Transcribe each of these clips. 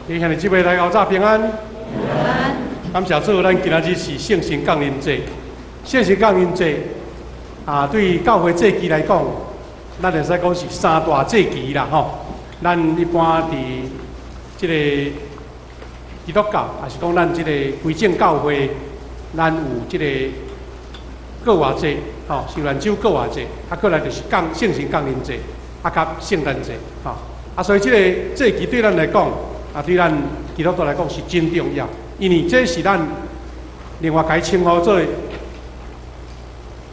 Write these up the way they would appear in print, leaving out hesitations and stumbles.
弟兄姊妹來後早平安。感謝主，咱今仔日是聖神降臨節。聖神降臨節啊，對教會節期來講，咱會使講是三大節期啦，吼。咱一般佇這个基督教，抑是講咱這个歸正教會，咱有這个過活節，吼，受難週過活節，啊，閣來就是降聖神降臨節，啊，佮聖誕節，吼。啊，所以這个節期對咱來講，啊，對咱基督徒來講是真重要，因為這是咱另外共伊稱呼做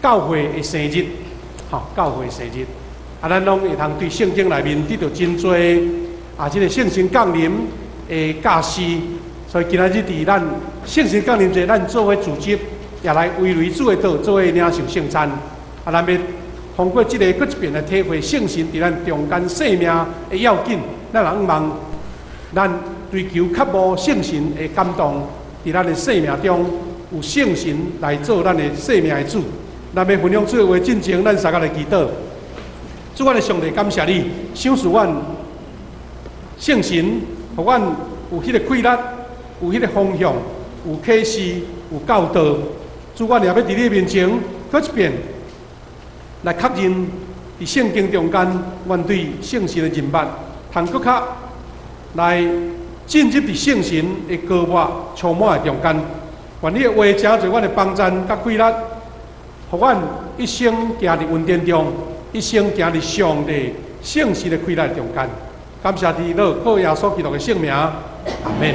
教會的生日，吼，教會生日。啊，咱攏會通對聖經內面得著真濟啊，這个聖神降臨的教示。所以今仔日佇咱聖神降臨節，咱做伙組織，也來圍圍主的桌，做伙領受聖餐。啊，咱欲通過這个閣一遍來體會聖神佇咱中間生命的要緊。咱人望咱追求渴慕聖神的感動，佇咱的生命中有聖神來做咱的生命的主。咱欲分享主的話進前，咱三個來祈禱。主，阮的上帝，感謝你，賞賜阮聖神，予阮有彼个氣力，有彼个方向，有啟示，有教導。主，阮也欲佇你面前，閣一遍來確認佇聖經中間，阮對聖神的認捌，通閣較來進入佇聖神的膏抹充滿的中間。願你的話成做阮的幫贊佮氣力，予阮一生行佇恩典中，一生行佇上帝聖神的氣力中間。感謝天父，靠耶穌基督的聖名，阿門。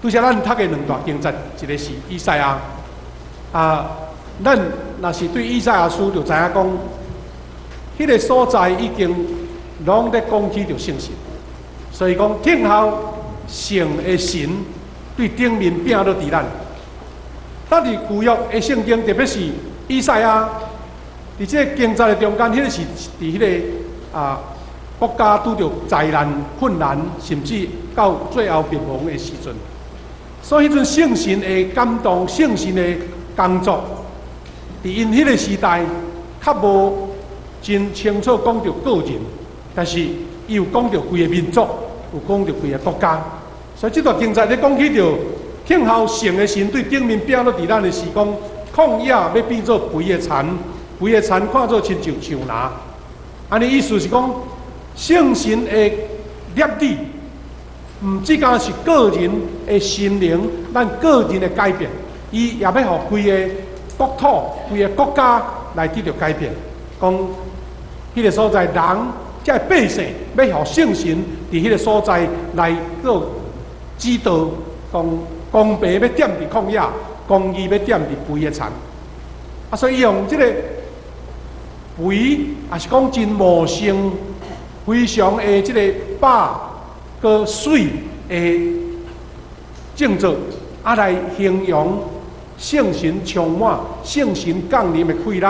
拄才咱讀的兩段經節，一个是以賽亞。啊，咱若是對以賽亞書就知影講，彼个所在已經攏咧講起著聖神，所以講聽候聖的神對頂面摒落佇咱。但佇舊約的聖經，特別是以賽亞，佇這个經節的中間，彼个是佇彼个啊國家拄著災難、困難，甚至到最後滅亡的時陣。所以彼陣聖神的感動、聖神的工作，佇𪜶彼个時代，較無真清楚講著個人，但是伊有講著規个民族，有講著規个國家。所以這段經節咧講起著，聽候聖的神對頂面摒落佇咱的是講，曠野欲變做肥的田，肥的田看做親像樹林。按呢意思是講，聖神的立志，毋只干是個人的心靈，咱個人的改變，伊也欲予規个國土、規个國家來得著改變。講彼个所在人，這个百姓欲予聖神佇彼个所在來做指導，講公平欲點佇曠野，公義欲點佇肥的田。啊，所以伊用這个肥，也是講真茂盛、非常的這个飽閣媠的症狀，啊來形容聖神充滿、聖神降臨的氣力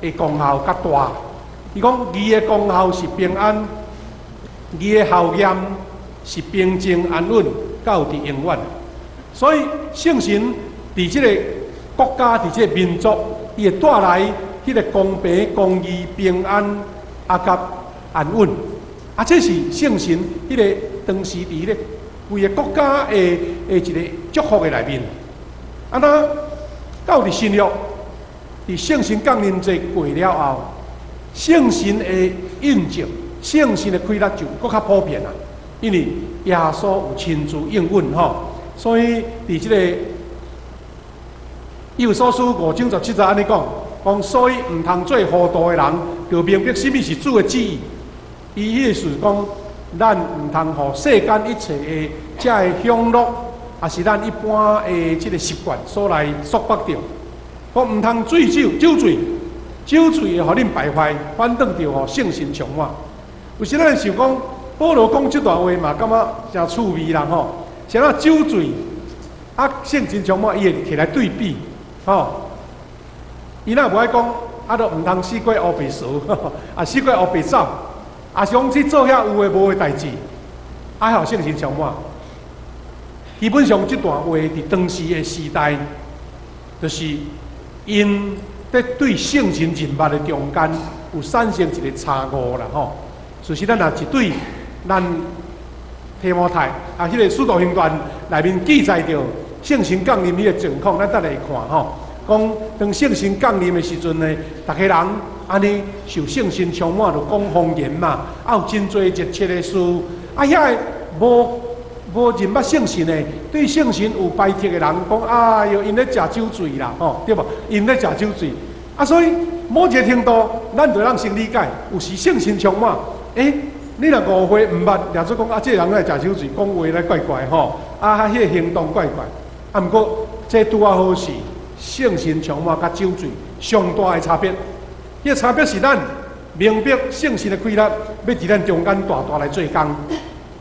的功效較大。伊講義的功效是平安，義的效驗是平靜安穩，到佇永遠。所以聖神佇這个國家、佇這个民族，伊會帶來彼个公平、公義、平安，啊，佮安穩。啊，這是聖神彼个當時佇彼个規个國家的的一個祝福的內面。啊，那到佇新約，佇聖神降臨節過了後，聖神的印證、聖神的氣力就閣較普遍啦。因為耶穌有親自應允吼，所以佇這個以弗所書5章17節按呢講，講所以毋通做糊塗的人，著明白啥物是主的旨意。伊意思是講，咱毋通予世間一切的這个享樂，抑是咱一般的這个習慣所來束縛著。講毋通醉酒，酒醉，酒醉會予恁敗壞，反轉著予聖神充滿。有時咱會想講，保羅講這段話嘛，感覺誠趣味啦吼。啥物酒醉啊，聖神充滿，伊會提來對比，吼。伊若無愛講，啊，都毋通四界烏白趖，啊，四界烏白走，抑是講去做遐有的無的代誌，啊，予聖神充滿。基本上這段話佇當時的時代，就是𪜶佇對聖神認捌的中間有產生一個差誤啦吼。其實咱若是對咱提摩太啊，彼個使徒行傳內面記載著聖神降臨彼個狀況，咱等下會看吼。講當聖神降臨的時陣呢，逐家人按呢受聖神充滿，就講方言嘛，啊有真濟熱切的事，啊遐个無認捌聖神的，對聖神有排斥的人講，哎喲，𪜶咧食酒醉啦，吼，對無？𪜶咧食酒醉，啊，所以某一個程度，咱就通先理解，有時聖神充滿，你若誤會毋捌，耶穌講啊，這個人來食酒醉，講話咧怪怪吼，啊，彼個行動怪怪，啊，毋過這拄仔好是聖神充滿佮酒醉上大的差別。彼個差別是咱明白聖神的氣力，欲佇咱中間大大來做工。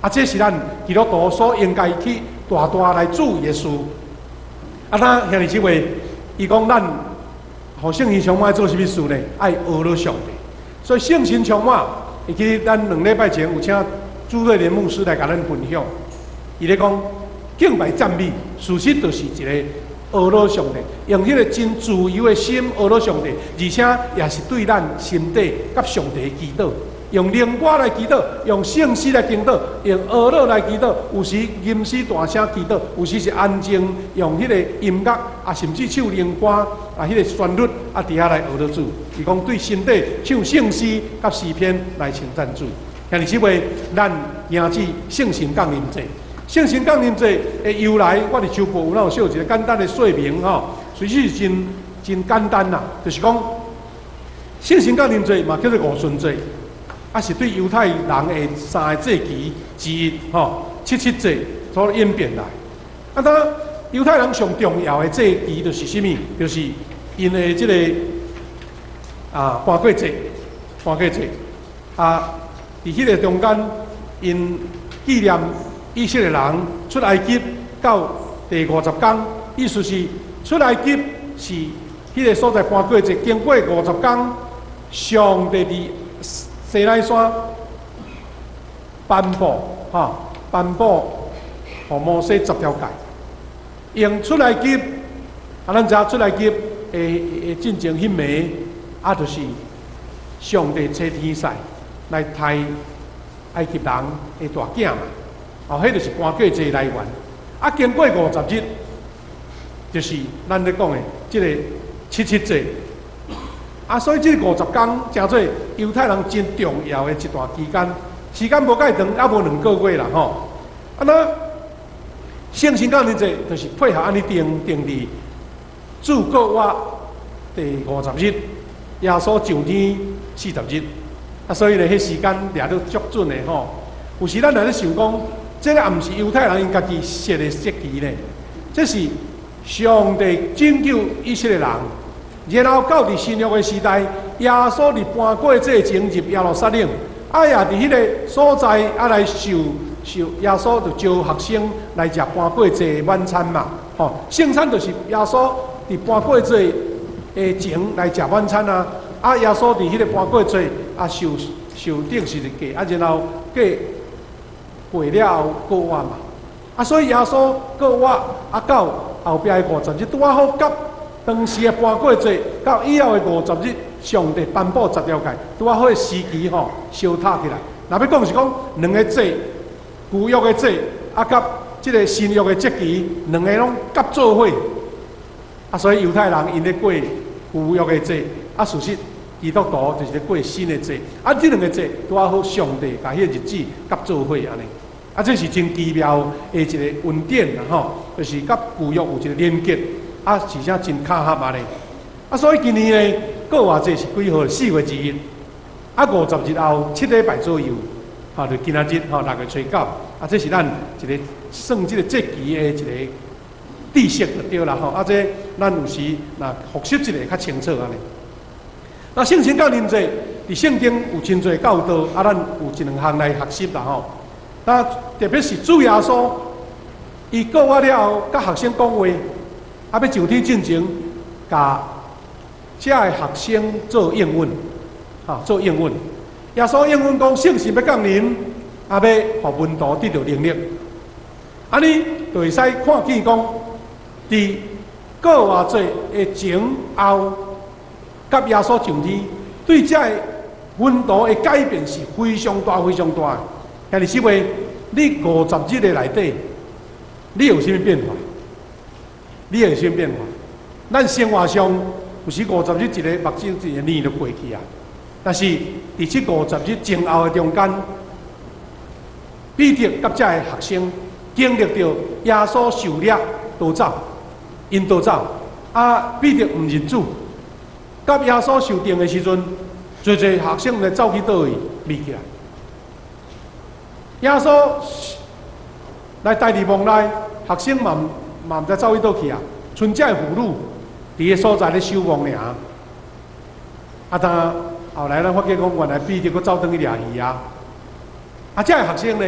啊，這是咱基督徒所應該去大大來注意的事。啊，那兄弟姊妹，伊講咱予聖神充滿做啥物事呢？愛學了上帝。所以聖神充滿，會記咱2禮拜前有請朱瑞蓮牧師來共咱分享。伊咧講敬拜讚美，事實就是一個學了上帝，用彼個真自由的心學了上帝，而且也是對咱心底佮上帝祈禱。用靈歌來祈禱，用聖詩來祈禱，用哀禱來祈禱，有時吟詩大聲祈禱，有時是安靜用彼個音樂啊，甚至唱靈歌啊，彼個旋律啊，佇遐來學了主。伊講對心底唱聖詩佮詩篇來稱讚主。兄弟姊妹，咱迎接聖神降臨節。聖神降臨節的由來，我佇周報有哪有寫一個簡單的說明吼，其實是真真簡單啦，就是講聖神降臨節嘛叫做五旬節。啊，是對猶太人的三个節期之一，吼，七七節所演變來。啊，當猶太人上重要的節期就是啥物？就是𪜶的這个啊盤過節，盤過節。啊，佇彼个中間，𪜶紀念以色列人出埃及到第五十工，意思是出埃及是彼个所在盤過節經過五十工，上帝佇西奈山頒布，吼，頒布予摩西十條誡，用出埃及，啊，咱知影出埃及的進前彼暝，啊，就是上帝差天使來刣埃及人的大囝嘛，哦，彼就是盤過節來源。啊，經過五十日，就是咱咧講的這个七七節。啊，所以這五十工成做猶太人真重要的一段期間，時間無蓋長，猶無2個月啦吼。啊，那聖神降臨節就是配合按呢定定佇主復活第五十日，耶穌上天40日。啊，所以咧，彼時間掠得足準的吼。有時咱若咧想講，這个也毋是猶太人𪜶家己設的節期咧，這是上帝拯救以色列人。然後到佇新約的時代，耶穌佇盤過節前入耶路撒冷，啊也佇彼个所在啊來受耶穌就招學生來食盤過節的晚餐嘛，吼，聖餐就是耶穌佇盤過節的前來食晚餐啊，啊耶穌佇彼个盤過節啊受釘十字架，啊然後過了後復活嘛，啊所以耶穌復活啊到後壁的五十日拄仔好佮當時的盤過節到以後的五十日，上帝頒布十條誡，拄仔好的時期吼，相搭起來。若欲講是講兩个節，舊約的節啊，佮這个新約的節期，兩个攏夾做伙。啊，所以猶太人𪜶咧過舊約的節，啊，事實基督徒就是咧過新的節。啊，這兩个節拄仔好，上帝共彼个日子夾做伙按呢。啊，這是真奇妙的一个恩典啦吼，就是佮舊約有一个連結。啊，而且真巧合按呢。啊，所以今年呢，復活節是幾號？4月2日。啊，五十日後7禮拜左右，吼，就今仔日吼6月初9。啊，這是咱一个算這个節期的一个知識就對啦吼。啊，這咱有時若複習一下較清楚按呢。那聖神降臨節，佇聖經有真濟教導，啊，咱有一兩項來學習啦吼。那特別是主耶穌，伊復活了後，佮學生講話。啊，欲上天進前，共遮个學生做應允，哈，做應允。耶穌應允講，聖神欲降臨，啊，欲予門徒得著能力。按呢就會使看見講，佇復活節的前後，佮耶穌上天，對遮个門徒的改變是非常大、非常大的。兄弟姊妹，你五十日的內底，你有啥物變化？你有啥物變化？咱生活上有時五十日一个目睭一個年就過去啊。但是佇這五十日前後的中間，彼得佮遮个學生經歷著耶穌受掠逃走，𪜶逃走，啊，彼得毋認主，佮耶穌受定的時陣，濟濟學生毋知走去佗位避起來。耶穌來待佇墓內，學生嘛毋知走去佗去啊，賰遮个婦女佇个所在咧守墓爾。啊，當後來咱發覺講，原來彼得閣走轉去掠魚啊！啊，遮个學生呢，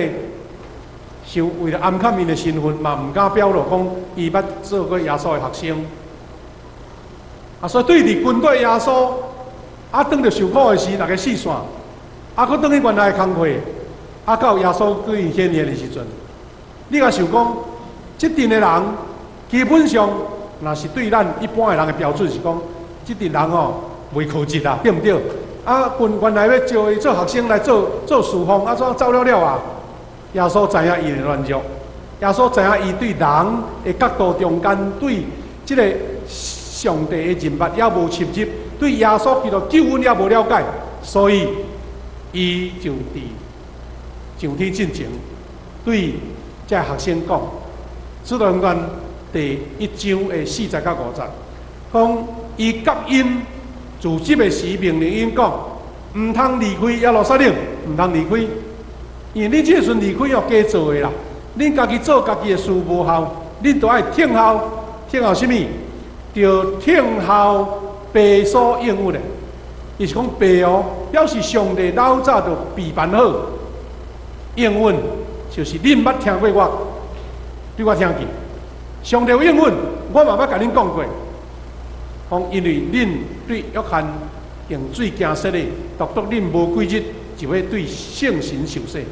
是為了掩蓋𪜶的身份，嘛毋敢表露講伊捌做過耶穌的學生。啊，所以對佇軍隊耶穌，啊，當著受苦的時，逐家四散，啊，閣轉去原來的工課，啊，到耶穌閣伊顯現的時陣，你若想講，這陣的人基本上，若是對咱一般的人的標準是講，這陣人吼袂靠實啊，對毋對？啊，原來欲招伊做學生來做做侍奉，啊，怎走了了啊？耶穌知影伊的軟弱，耶穌知影伊對人的角度中間，對這個上帝的認捌猶無深入，對耶穌基督救恩猶無了解，所以伊就佇上天進前對這學生講，《使徒行傳》第一章的四節到五節，講伊佮𪜶住席的時，命令𪜶講，毋通離開耶路撒冷，毋通離開，因為恁這個時陣離開哦，假做的啦，恁家己做家己的事無效，恁都愛聽候，聽候啥物？著聽候父所應允的。伊是講父哦，表示上帝老早就備辦好應允，就是恁捌聽過我，對我聽見。上帝有應允，我嘛捌共恁講過，講因為恁對約翰用水行洗禮，獨獨恁無幾日就欲對聖神受洗。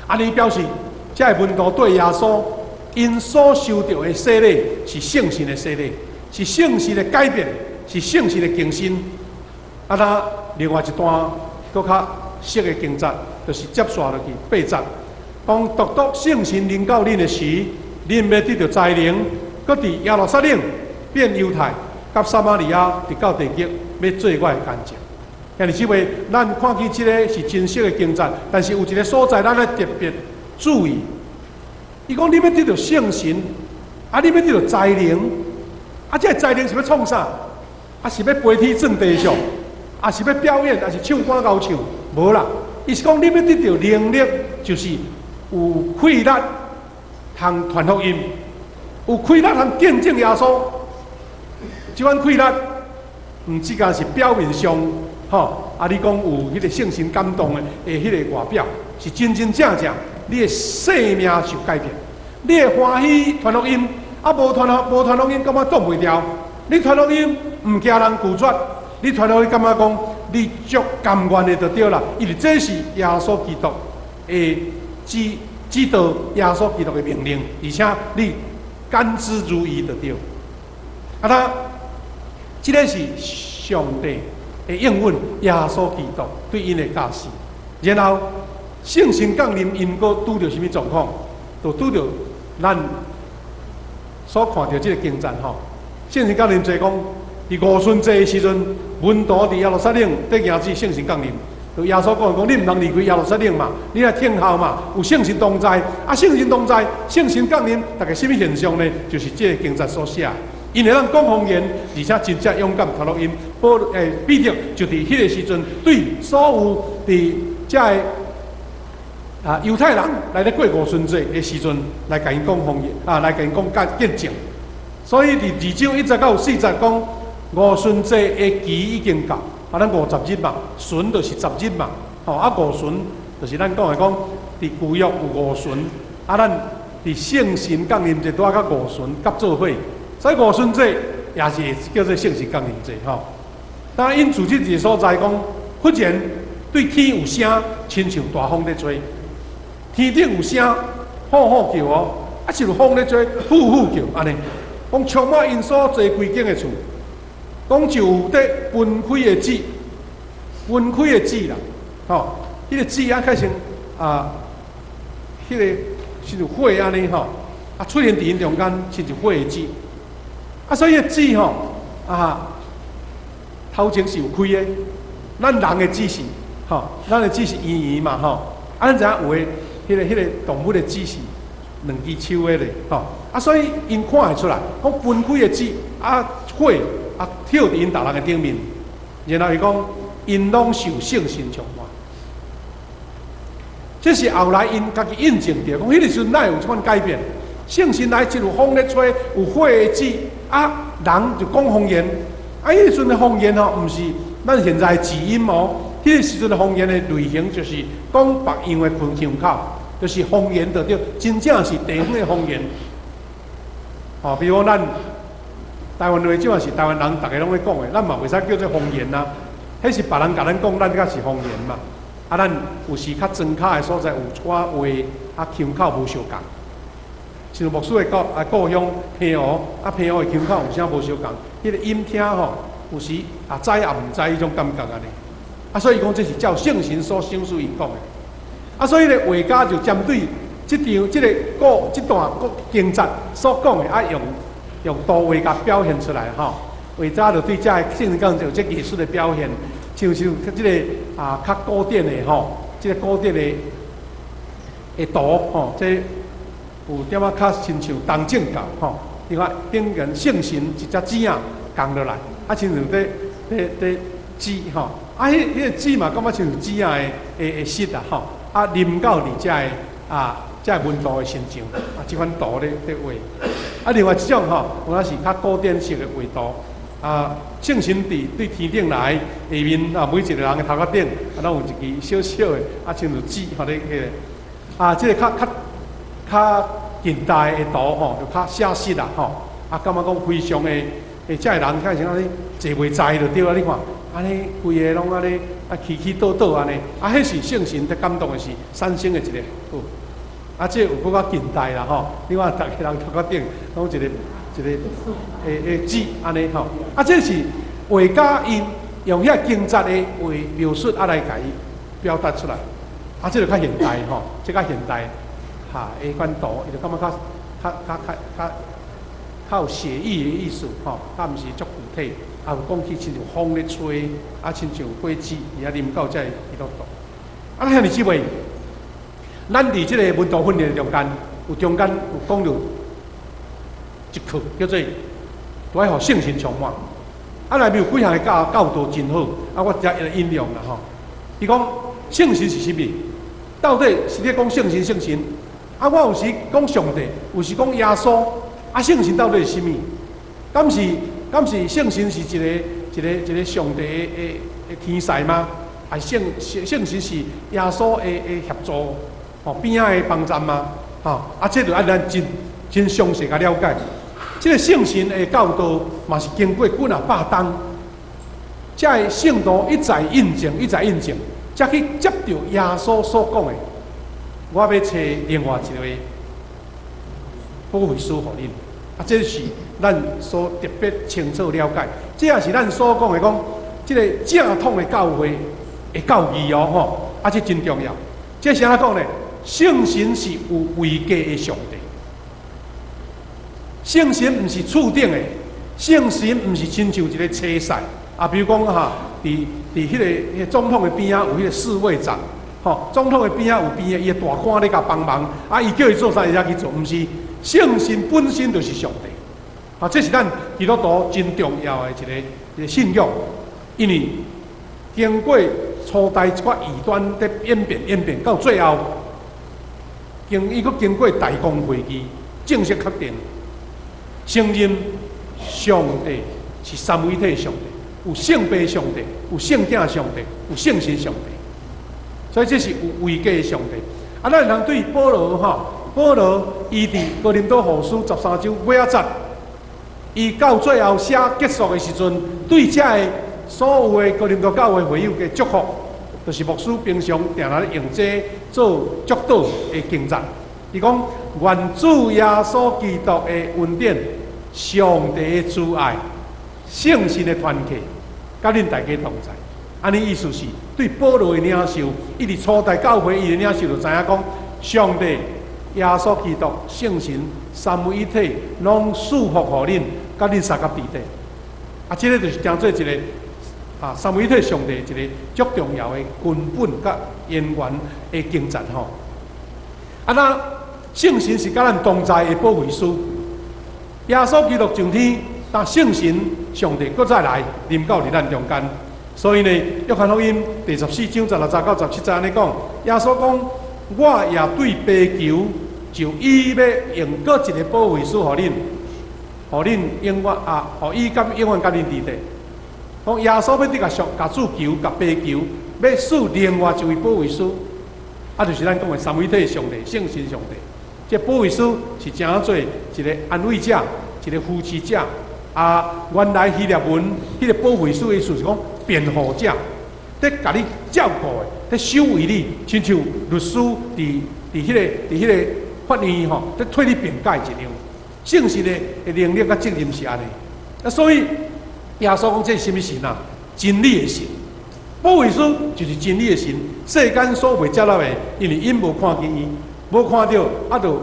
按呢表示，遮个門徒對耶穌𪜶所受著的洗禮是聖神的洗禮，是聖神的改變，是聖神的更新。啊，那另外一段閣較熟的經節，就是接續落去八節，講獨獨聖神臨到恁的時，恁欲得著才能，閣佇耶路撒冷、遍猶太、佮撒瑪利亞，直到地極，欲做我的見證。兄弟姊妹，咱看見這个是真實的經節，但是有一个所在，咱愛特別注意。伊講你欲得著聖神，啊，你欲得著才能，啊，這个才能是欲創啥？啊，是欲飛天轉地上，啊，是欲表演，還是唱歌𠢕唱？無啦，伊是講你欲得著能力，就是有氣力通傳福音，有氣力通見證耶穌。這款氣力，毋只干是表面上，吼，啊，你講有彼個聖神感動的彼個外表，是真真正正，你的生命受改變，你會歡喜傳福音，啊，無傳福音，感覺擋袂牢。你傳福音毋驚人拒絕，你傳福音感覺講你足甘願的就對啦，因為這是耶穌基督的指導，耶穌基督的命令，而且你甘之如飴就對。啊，那這个是上帝的應允，耶穌基督對𪜶的教示。然後聖神降臨，𪜶閣拄著啥物狀況？就拄著咱所看著這个經節吼。聖神降臨就講，佇五旬節的時陣，門徒佇耶路撒冷佇迎接聖神降臨。就耶穌講講，你毋通離開耶路撒冷嘛，你愛聽候嘛，有聖神同在。啊，聖神同在，聖神降臨，大概啥物現象呢？就是這个經節所寫。𪜶會當講方言，而且真正勇敢傳福音。保欸彼得就佇彼个時陣，對所有佇遮个啊猶太人來咧過五旬節的時陣，來共𪜶講方言啊，來共𪜶講見證。所以佇二章一節到四節講五旬節的期已經到，啊，咱五十日嘛，旬就是十日嘛，吼啊五旬就是咱講的講，佇舊約有五旬，啊咱佇聖神降臨節拄仔佮五旬合做伙。所以五旬節也是叫做聖神降臨節吼。當𪜶住佇一个所在講，忽然對天有聲，親像大風咧吹，天頂有聲，呼呼叫哦，啊是有風咧吹，呼呼叫按呢。講充滿𪜶所坐規間的厝，講就有佇分開的舌，分開的舌啦，吼，彼個舌啊，開始啊，彼个親像火按呢吼，啊出現佇𪜶中間，親像火的舌。啊，所以彼舌吼，啊，頭前是有開的。咱人的舌是吼，咱的舌是圓圓嘛吼。啊，咱知影有的彼個動物的舌是兩支手的咧吼。啊，所以𪜶看會出來，講分開的舌啊火啊跳佇𪜶逐人的頂面，然後伊講，𪜶攏受聖神充滿。這是後來𪜶家己印證著，講彼個時陣哪會有這款改變？聖神來，一有風咧吹，有火的舌，啊，人就講方言。啊，彼個時陣的方言吼，毋是咱現在的字音哦。彼個時陣的方言的類型，就是講別樣的腔口，就是方言就對，真正是地方的方言。吼，比如講咱台灣話，這嘛是台灣人，逐家攏咧講的，咱嘛袂使叫做方言啊。彼是別人共咱講，咱才是方言嘛。啊，咱有時較莊跤的所在，有一寡話啊腔口無相仝。像牧師的故鄉澎湖，啊澎湖的腔口有啥無相仝？彼個音聽吼，有時也知也毋知彼種感覺按呢。啊，所以講這是照聖神所賞賜𪜶講的。啊，所以咧畫家就針對這張、這個故、這段故經節所講的，啊用圖畫共表現出來吼。畫家就對這个聖神講有這藝術的表現，像這個啊較古典的吼，這個古典的圖吼，這有點仔較親像東正教吼。你看頂懸聖神一隻舌仔降落來，啊，親像佇舌吼，啊，彼個舌嘛，感覺親像舌仔的舌啊吼，啊，淋到佇這个啊，這個門徒的身上，啊，這款圖咧畫。啊，另外一種吼，有影是較古典式的畫圖，啊，聖神佇對天頂來，下面啊，每一個人的頭殼頂，啊，攏有一支小小的，啊，親像舌吼咧彼個，啊，這個較近代的圖吼，就較寫實啦吼，啊，感覺講非常的，這个人看像按呢坐袂在就對啊，你看，按呢規个攏按呢啊起起倒倒按呢，啊，彼是聖神佇感動的是產生的一個好，啊，這有閣較近代啦吼，你看逐个人頭殼頂攏一個一個舌按呢吼，啊，這是畫家𪜶用遐經節的畫描述啊來共伊表達出來，啊，這個較現代吼，這較現代。哈，彼款圖，伊就感覺較有寫意的意思吼，較毋是足具體，啊，有講起親像風咧吹，啊，親像火舌，伊遐淋到這个基督徒。啊，兄弟姊妹，咱佇這个門徒訓練中間，有中間有講著一課叫做都愛予聖神充滿。啊，內面有幾項的教導真好，啊，我遮來引用啦吼。伊講聖神是啥物？到底是咧講聖神聖神？啊，我有時講上帝，有時講耶穌，啊，聖神到底是啥物？敢是聖神是一個上帝的天使嗎？還是聖神是耶穌的協助吼邊仔的幫贊嗎？吼，啊，這就愛咱真真詳細共了解。這個聖神的教導嘛是經過幾若百冬，這个聖徒一再印證，一再印證，才去接著耶穌所講的。我欲揣另外一個保惠師予恁，啊，這是咱所特別清楚了解，這也是咱所講的講，這个正統的教會的教義哦，吼，啊，這真重要。這是按怎講呢？聖神是有位格的上帝，聖神毋是次等的，聖神毋是親像一個差使啊，比如講哈，佇彼個總統的邊仔有彼個侍衛長。吼，總統的邊仔有邊的伊的大官咧共幫忙，啊，伊叫伊做啥，伊才去做，毋是聖神本身就是上帝。啊，這是咱基督徒真重要的一個信仰，因為經過初代一寡異端的演變演變，到最後，伊閣經過大公會議正式確定，承認上帝是三位一體上帝，有聖父上帝，有聖子上帝，有聖神上帝。所以這是有位格的上帝。啊，咱通對保羅吼，保羅伊佇哥林多後書13章尾仔節，伊到最後寫結束的時陣，對這个所有的哥林多教會會友的祝福，就是牧師平常定定咧用這做祝禱的經節。伊講：願主耶穌基督的恩典、上帝的慈愛、聖神的團契，佮恁大家同在。按呢意思是，對保羅的領袖，伊佇初代教會伊的領袖就知影講，上帝耶穌基督、聖神三位一體，攏賜福予恁，佮恁相佮佇底。啊，這个就是成做一个三位一體上帝一个足重要的根本佮淵源的經節吼。啊，那聖神是佮咱同在的保惠師。耶穌基督上天，但聖神上帝閣再來臨到佇咱中間。所以呢，約翰福音第14章16節到17節按呢講，耶穌講：我也對爸求，就伊欲用閣一个保惠師予恁，予恁永遠啊，予伊佮永遠佮恁佇底。講耶穌欲佇共上共主求，共爸求，欲賜另外一位保惠師，啊，就是咱講的三位一體上帝、聖神上帝。這保惠師是成做一个安慰者，一个扶持者。啊，原來希臘文彼个保惠師的意思是講辯護者，佇共你照顧的，佇守衛你，親像律師佇彼個法院吼，佇替你辯解一樣。聖神的能力佮責任是按呢。啊，所以耶穌講這是啥物神啊？真理的神。保惠師就是真理的神，世間所袂接納的，因為𪜶無看見伊，無看著啊，就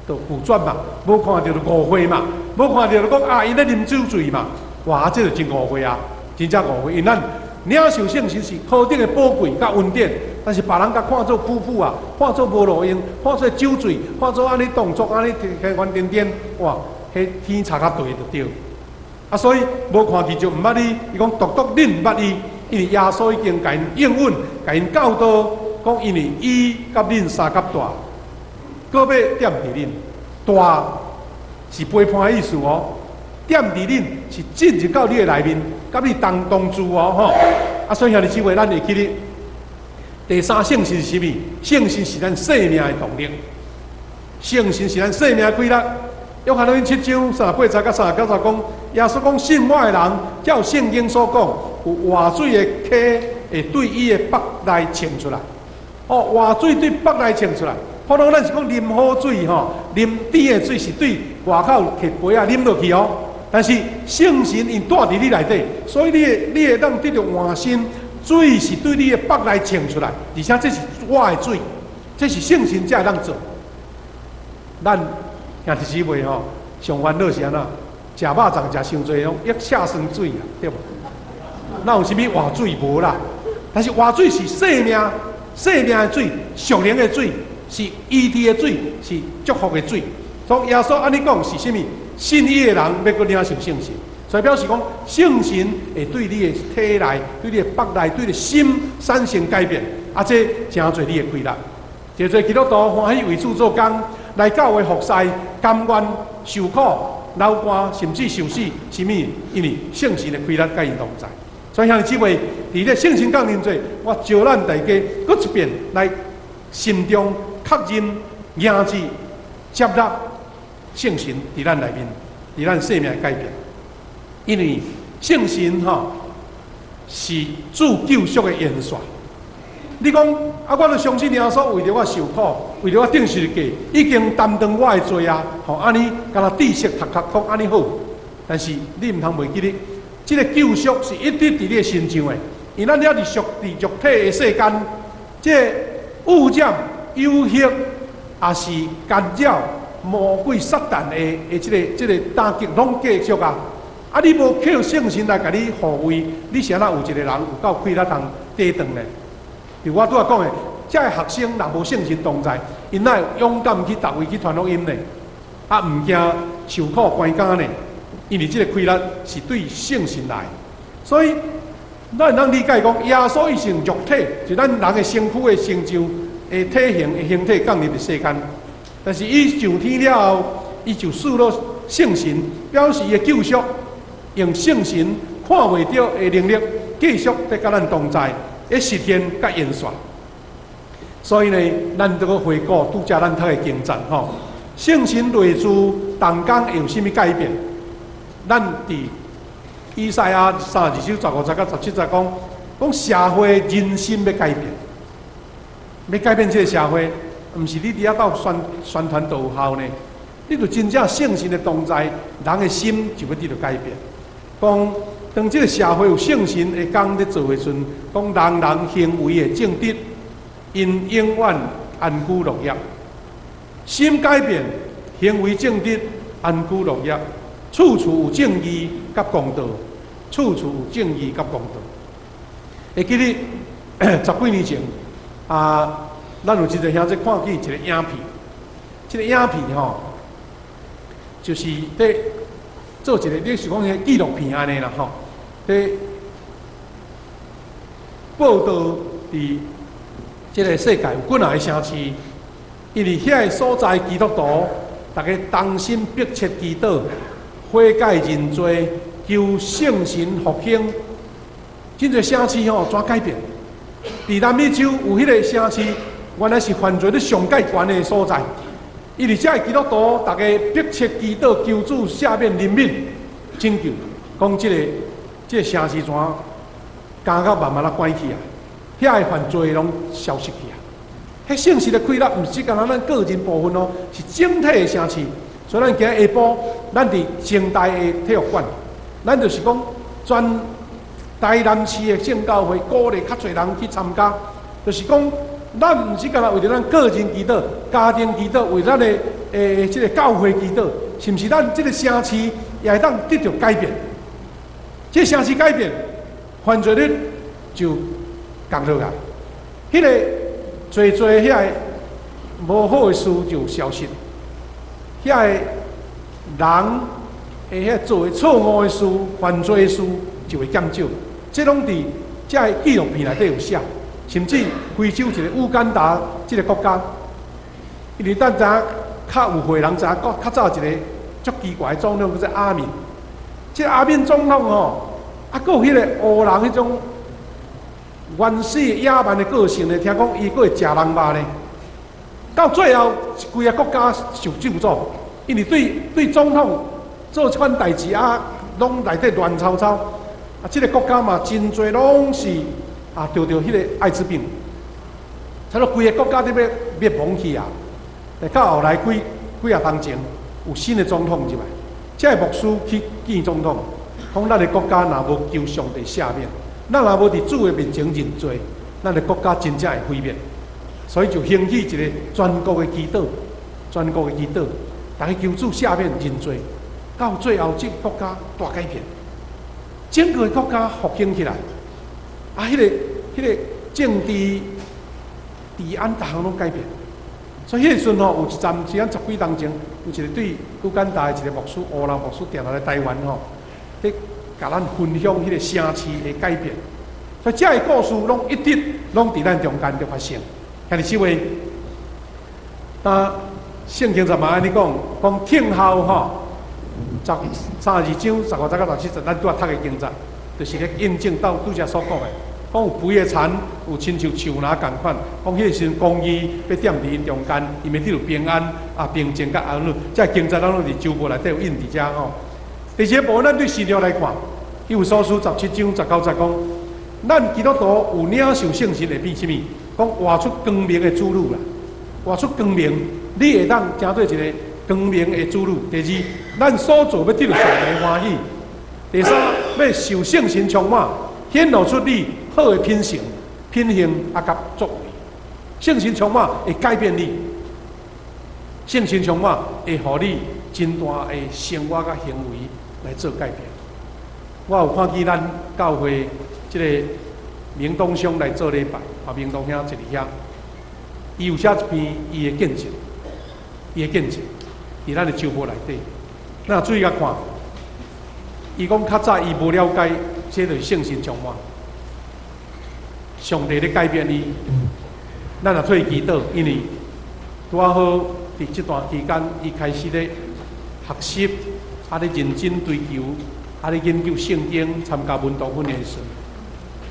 拒絕嘛，無看著就誤會嘛，無看著就講啊，伊咧啉酒醉嘛，哇，這就真誤會啊，真正誤會。因為咱領受聖神是何等的寶貴佮恩典，但是別人共看做噗噗啊，看做無路用，看做酒醉，看做按呢動作，按呢天瘋癲癲，哇，彼天差較濟就對。啊，所以無看見就毋捌伊，伊講獨獨恁捌伊，因為耶穌已經共𪜶應允，共𪜶教導，講因為伊佮恁相佮蹛，閣欲踮佇恁，蹛是陪伴的意思哦。踮佇恁是進入到你的內面，佮你同同住哦，吼。啊，所以兄弟姊妹，咱會記得第三聖神是啥物？聖神是咱生命的動力，聖神是咱生命的氣力。約翰福音7章38節到39節講，耶穌講信我的人，照聖經所講，有活水的溪會對伊的腹內衝出來。哦，活水對腹內衝出來。普通咱是講啉好水吼，啉甜的水是對外口提杯仔啉落去哦。但是聖神𪜶蹛佇你內底，所以你會當得著換新，水是對你的腹內衝出來，而且這是活的水，這是聖神才會當做。咱兄弟姊妹吼，上煩惱是按怎？食肉粽食傷濟，攏腋下酸水啊，對無？哪有啥物活水無啦？但是活水是生命、生命的水，屬靈的水，是醫治的水，是祝福的水。所以耶穌按呢講是啥物？信伊的人欲閣領受聖神，所以表示講聖神會對你的體內、對你的腹內、對你的心產生改變，啊，這成做你的氣力。真濟基督徒歡喜為主做工，來教會服侍，甘願受苦、流汗，甚至受死，啥物？因為聖神的氣力佮𪜶同在。所以兄弟姊妹，佇這聖神降臨節，我招咱大家閣一遍來心中確認、迎接、接納聖神佇咱內面，佇咱生命的改變。因為聖神吼是主救贖的元帥。你講啊，我著相信耶穌為著我受苦，為著我釘十字架，已經擔當我的罪啊！吼，按呢敢若知識讀讀講按呢好，但是你毋通袂記得，這个救贖是一直佇你的身上的。因為咱猶佇屬佇肉體的世間，這個污染、誘惑，也是干擾魔鬼撒旦的這個打擊，攏繼續啊！啊，你無靠聖神來共你護衛，你是按怎有一個人有夠氣力通抵擋呢？就我拄仔講的，這个學生若無聖神同在，𪜶哪會勇敢去逐位去傳福音呢？啊，毋驚受苦關監呢？因為這個氣力是對聖神來，所以咱會當理解講，耶穌伊是用肉體，就咱人的身軀的成就的體型的形體降臨佇世間，但是伊上天了後，伊就賜予聖神，表示伊的救贖，用聖神看袂著的能力，繼續佇佮咱同在，會實現佮延續。所以呢，咱這個回顧拄才咱讀的經節吼，聖神內住同工會有啥物改變？咱佇以賽亞32章15節到17節講，講社會人心欲改變，欲改變這个社會，毋是你佇遐鬥宣宣傳就有效呢？你著真正聖神的同在，人的心就欲得著改變。講當這个社會有聖神的工咧做的時陣，講人人行為的正直，𪜶永遠安居樂業。心改變，行為正直，安居樂業，處處有正義佮公道，處處有正義佮公道。會記得十幾年前啊，咱有一個兄弟看見一個影片，這個影片吼，就是佇做一個，你是講彼個紀錄片按呢啦吼，佇報導佇這個世界有幾若個城市，因為遐個所在基督徒，逐家同心迫切祈禱、悔改認罪、求聖神復興，真濟城市吼怎改變？佇南美洲有彼個城市，原來是犯罪率上蓋懸的所在。因為遮個基督徒，逐家迫切祈禱求主赦免、憐憫、拯救，講這個城市怎監獄慢慢仔關起啊，遐个犯罪攏消失去啊。彼聖神的氣力，毋是干焦咱個人部分哦，是整體的城市。所以咱今仔下晡，咱佇清大的體育館，咱就是講全台南市的聖教會鼓勵較濟人去參加，就是講咱毋是干焦為著咱個人祈禱、家庭祈禱，為咱的這個教會祈禱，是毋是咱這個城市也會當得著改變？這個城市改變，犯罪率就降落來，彼個濟濟遐个無好的事就消失，遐个人的遐做的錯誤的事、犯罪的事就會減少。這攏佇這个紀錄片內底有寫，甚至非洲一個烏干達這個國家，因為咱知影較有歲人知影，較早一個足奇怪的總統叫做阿敏，這個阿敏總統吼，啊，閣有彼個黑人彼種原始野蠻的個性呢，聽講伊閣會食人肉呢。到最後，規个國家受咒詛，因為對總統做這款代誌啊，攏內底亂糟糟。啊，這個國家嘛，真濟攏是啊，著彼個愛滋病，差不多規个國家都欲滅亡去啊。到後來幾幾仔冬前，有新的總統入來，這个牧師去見總統，講咱的國家若無求上帝赦免，咱若無佇主的面前認罪，咱的國家真正會毀滅。所以就興起一個全國的祈禱，全國的祈禱，逐家求主赦免認罪，到最後這個國家大改變，整個國家復興起來，啊，彼個政治治安逐項攏改變。所以彼個時陣吼，有一陣時間十幾冬前，有一個對烏干達的一個牧師，烏人牧師定來台灣吼，咧共咱分享彼個城市的改變。所以這个故事攏一直攏佇咱中間佇發生。兄弟姊妹，那聖經就嘛按呢講，講聽候吼，32章15節到17節，咱拄仔讀的經節，就是咧印證到拄才所講的，講有肥的田，有親像樹林仝款，講彼個時陣公義欲踮佇𪜶中間，𪜶欲得著平安啊、平靜佮安穩。這個經節咱攏佇周報內底有印佇遮吼。第二個部分，咱對資料來看，以弗所書17章19節講，咱基督徒有領受聖神會變啥物？講活出光明的子女啦，活出光明，你會當成做一個光明的子女。第二，咱所做欲得著上帝歡喜。第三，欲受聖神充滿，顯露出你好的品性、品行啊，佮作為。聖神充滿會改變你，聖神充滿會予你真大的生活佮行為來做改變。我有看見咱教會這個明東兄來做禮拜，啊，明東兄坐佇遐，伊有寫一篇伊的見證，伊的見證，佇咱的周報內底。咱注意共看，伊講較早伊無了解，這就是聖神充滿，上帝咧改變伊。咱若替伊祈禱，因為拄仔好佇這段期間，伊開始咧學習，啊咧認真追求，啊咧研究聖經，參加門徒訓練時，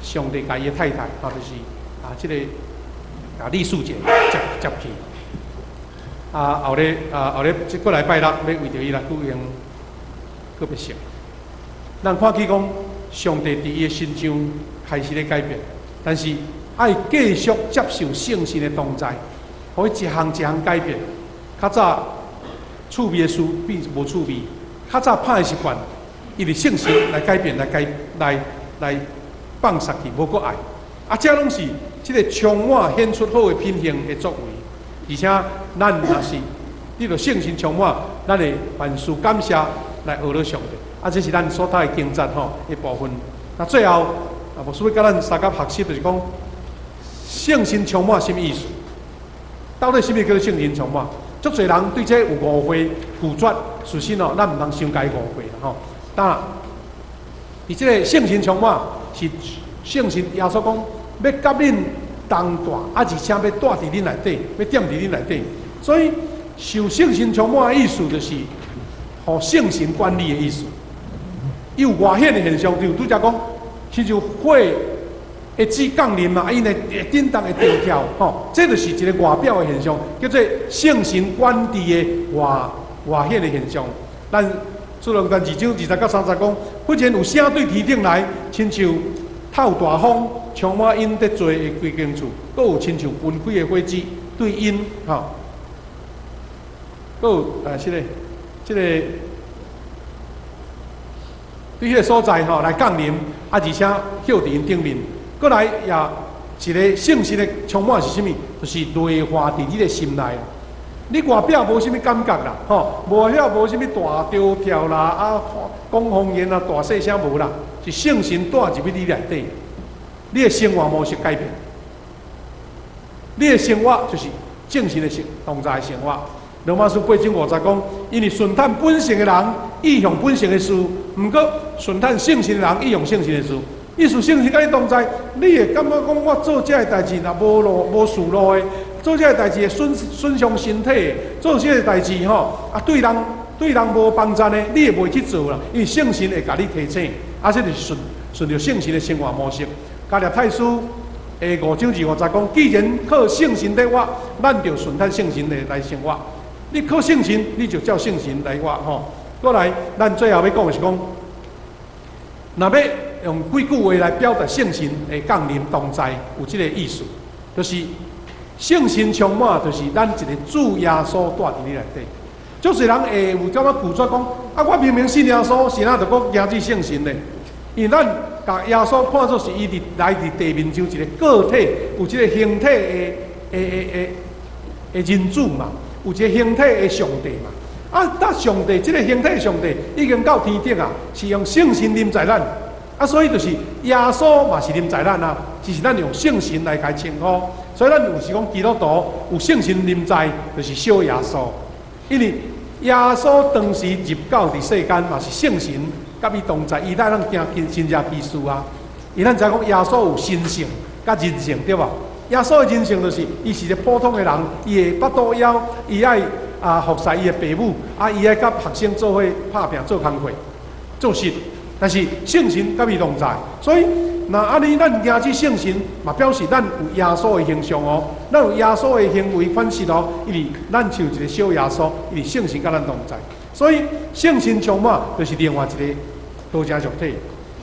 上帝共伊的太太，啊，就是啊，這個啊李素姐接接去。啊，後日啊，後日這個禮拜六欲為著伊來舉行告別式。咱看見講，上帝佇伊的身上開始咧改變，但是愛繼續接受聖神的同在，予伊一項一項改變。較早趣味的事變無趣味，較早歹的習慣，因為聖神來改變，來改來來放殺去，無閣愛。啊，這攏是這個充滿顯出好的品行的作為，而且咱若是你著聖神充滿，咱會凡事感謝來學了上帝。啊，這是咱所讀的經節吼的部分。那最後啊，牧師欲佮咱相佮學習，就是講聖神充滿啥物意思？到底啥物叫做聖神充滿？足濟人對這有誤會、拒絕，事實哦，咱毋通傷共誤會啦吼。當佇這個聖神充滿是聖神耶穌講欲佮恁同住，啊，而且欲蹛佇恁內底，欲踮佇恁內底。所以受聖神充滿的意思，就是予聖神管理的意思。伊有外顯的現象，就拄才講，親像火會子降臨嘛，𪜶會振動會跳跳，吼，這就是一個外表的現象，叫做聖神管治的外顯的現象。咱使徒行傳二章二十到三十講，忽然有聲對天頂來，親像透大風，充滿𪜶佇坐的規間厝，閣有親像分開的火舌對𪜶，吼，閣有啊，這個對彼個所在吼來降臨，啊，而且歇佇𪜶頂面，閣來也一個聖神的充滿是啥物？就是內化佇你的心內。你外表無啥物感覺啦，吼，外表無啥物大跳跳啦，啊，講方言啊，大細聲無啦，是聖神帶入去你內底，你的生活模式改變，你的生活就是聖神的生同在的生活。羅馬書八章五節講，因為順趁本性的人意向本性的事，毋過順趁聖神的人意向聖神的事。意思聖神佮你同在，你會感覺講我做這个代誌若無路無事路的，做這个代誌會損傷身體，做這个代誌吼啊對人無幫助的，你會袂去做啦。因為聖神會共你提醒，啊，這就是順著聖神的生活模式。加拉太書的五章二五節講，既然靠聖神佇活，咱就順趁聖神的來生活。你靠聖神，你就照聖神來活吼。過來，咱最後欲講的是講，若欲用幾句話來表達聖神的降臨同在，有這個意思，就是聖神充滿，就是咱一個主耶穌蹛佇你內底。足濟人會有感覺拒絕講，啊，我明明信耶穌，是怎就閣迎接聖神呢？因為咱共耶穌看做是伊佇來佇地面上一個個體，有這個形體的人子嘛，有一個形體的上帝嘛。啊，當上帝這個形體的上帝已經到天頂啊，是用聖神臨在咱。啊，所以就是耶穌嘛是臨在咱啊，只是咱用聖神來共稱呼。所以咱有時講基督徒有聖神臨在，就是小耶穌。因為耶穌當時入到佇世間嘛是聖神佮伊同在，伊才通行神蹟奇事啊。因咱知影講耶穌有神性佮人性，對無？耶穌的人性就是伊是一個普通的人，伊會腹肚枵，伊愛啊服侍伊的爸母，啊伊愛佮學生做伙拍拚做工課做事。但是聖神佮伊同在，所以若按呢，咱迎接聖神，嘛表示咱有耶穌的形象哦，咱有耶穌的行為款式哦，因為咱像一個小耶穌，因為聖神佮咱同在，所以聖神充滿就是另外一個道成肉體。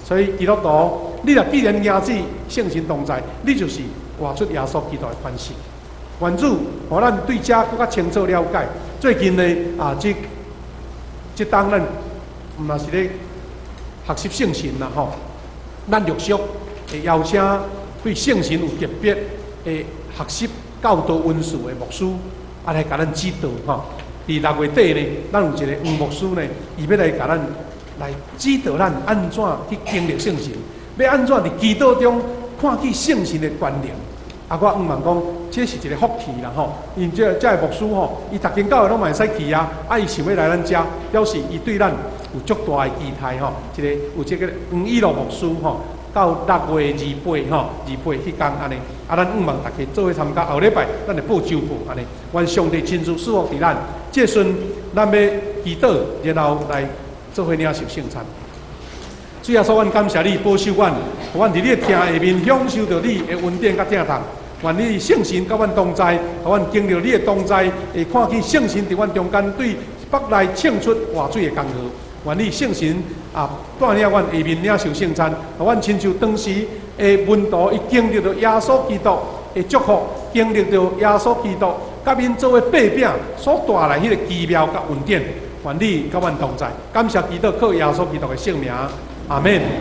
所以基督徒，你若既然迎接聖神同在，你就是活出耶穌基督的款式。願主予咱對這閣較清楚了解。最近呢，啊，這當咱毋嘛是咧學習聖神啦吼，咱陸續會邀請對聖神有特別的學習教導恩賜的牧師，啊來共咱指導吼。佇六月底呢，咱有一個黃牧師呢，伊欲來共咱來指導咱按怎去經歷聖神，欲按怎佇祈禱中看見聖神的權能。啊，我向望講，這是一個福氣啦吼，因這個牧師吼，伊逐間教會攏嘛會使去啊，啊，伊想欲來咱遮，表示伊對咱有足大的期待吼。一個有這個黃以樂牧師吼，到六月二八吼，二八彼工按呢，啊，咱向望大家做伙參加，後禮拜咱會報週報按呢。願上帝親自賜福佇咱，這陣咱欲祈禱，然後來做伙領受聖餐。主耶穌，阮感謝你保守阮，予阮佇你的疼下面享受著你的恩典佮疼痛。願你聖神佮阮同在，予阮經歷你的同在，會看見聖神佇阮中間對腹內衝出活水的江河。願你聖神啊帶領阮下面領受聖餐，予阮親像當時的門徒，伊經歷著耶穌基督的祝福，經歷著耶穌基督佮𪜶做伙擘餅所帶來彼個奇妙佮恩典。願你佮阮同在，感謝基督靠耶穌基督的聖名，阿門。